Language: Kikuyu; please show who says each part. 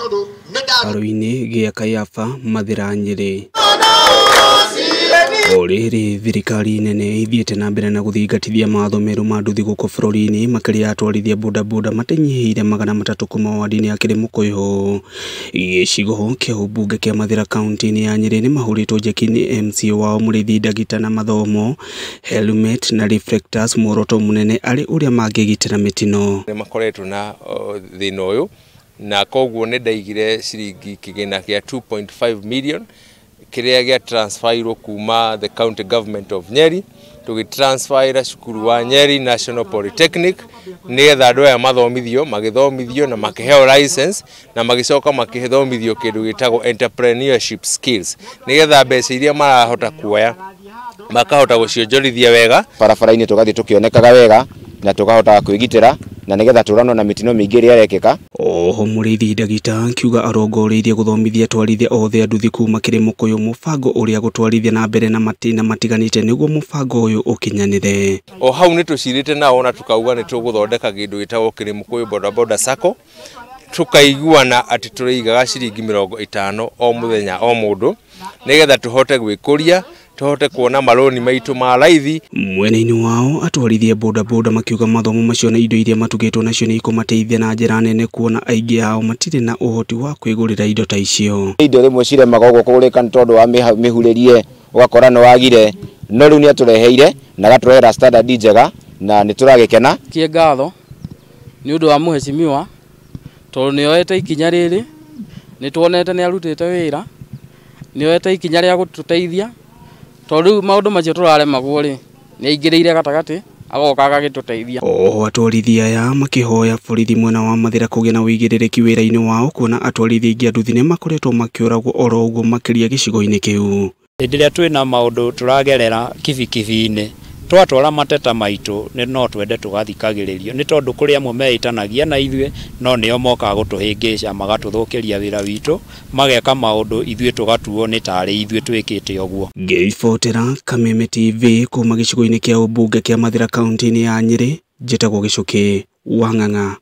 Speaker 1: Kĩharo-inĩ gĩa Kayafa, Mathira, Nyĩrĩ. O rĩrĩ thirikari nene ithiĩte na mbere na gũthingatithia mawatho merũ ma nduthi gũkũ bũrũri-inĩ, makĩria atwarithia bodaboda matenyihĩire 300 kuma wadi-inĩ ya Kĩrĩmũkũyũ gĩcigo kĩa ũmbunge kĩa Mathira kaunti-inĩ ya Nyĩrĩ nĩ mahũrĩtwo njeki nĩ MCA wao Mũrĩithi Ndagita na mathomo, helmet na reflectors, muoroto mũnene arĩ ũrĩa mangĩgitĩra mĩtino.
Speaker 2: Nĩ makoretwo na thĩna ũyũ na koguo nĩ ndaigire ciringi kĩgĩna kĩa 2.5 million kĩrĩa gĩa transferirwo kuma the county government of Nyeri tũgĩtransferira cukuru wa Nyeri National Polytechnic nĩgetha andũ aya mathomithio, magĩthomithio na makĩheo license na magĩcoka makĩthomithio kĩndũ gĩtagwo entrepreneurship skills nĩgetha mbeca iria marahota kuoya makahota gũcionjorithia wega
Speaker 3: barabara-inĩ, tũgathiĩ tũkĩonekaga wega na tũkahota kwĩgitĩra na nĩgetha tũranwo na mĩtino mĩingĩ ĩrĩa ĩrekĩka.
Speaker 1: Oho Mũrĩithi Ndagita akiuga arongoreirie gũthomithia atwarithia othe a nduthi kuma Kĩrĩmũkũyũ mũbango ũrĩa gũtwarithia na mbere na matĩna matiganĩte nĩguo mũbango ũyũ ũkinyanĩre.
Speaker 2: O hau nĩ tũcirĩte nao na tukauga nĩ tũgũthondeka kĩndũ gĩtagwo Kĩrĩmũkũyũ bodaboda sacco, tukaiguana atĩ tũrĩigaga ciringi 50 o mũthenya o mũndũ nĩgetha tũhote gwĩkũria, tũhote kuona marũni maitũ ma raithi.
Speaker 1: Mwena-inĩ wao atwarithia bodaboda makiuga mathomo macio na indo iria matugĩtwo nacio nĩ ikũmateithia na njĩra nene kuona aingĩ ao matirĩ na ũhoti wa kwĩgũrĩra indo ta icio.
Speaker 3: Indo rĩmwe ciremaga ũguo kũgũrĩka nĩ tondũ wa mĩhurĩrie, ũgakora nĩ wagire, no rĩu nĩ atũreheire na agatũrehera standard njega na nĩ tũragĩkena.
Speaker 4: Kie ngatho nĩ ũndũ wa mũhecimiwa tondũ nĩ oete ikinya rĩrĩ, nĩ tuonete nĩ arutĩte wĩra, nĩ oete ikinya rĩa gũtũteithia tondũ rĩu maũndũ macio tũraremagwo rĩ, nĩ aingĩrĩire gatagatĩ agoka agagĩtũteithia.
Speaker 1: Oho atwarithia aya makĩhoya borithi mwena wa Mathira kũgĩa na ũigĩrĩrĩki wĩra-inĩ wao kuona atwarithia aingĩ a nduthi nĩ makoretwo makĩũragwo oro ũguo makĩria gĩcigo-inĩ kĩu.
Speaker 5: Hĩndĩ ĩrĩa twĩna maũndũ tũragerera kibikibi-inĩ twatwara mateta maitũ nĩ no twende tũgathikagĩrĩrio nĩ tondũ kũrĩ amwe meĩtanagia na ithuĩ no nĩo mokaga gũtũhĩngĩca magatũthũkĩria wĩra witũ mageka maũndũ ithuĩ tũgatuo nĩ tarĩ ithuĩ twĩkĩte ũguo.
Speaker 1: Ngĩribotera Kameme TV kuma gĩcigo-inĩ kĩa ũmbunge kĩa Mathira kaunti-inĩ ya Nyĩrĩ, njĩtagwo Gĩcũkĩ wa Ng'ang'a.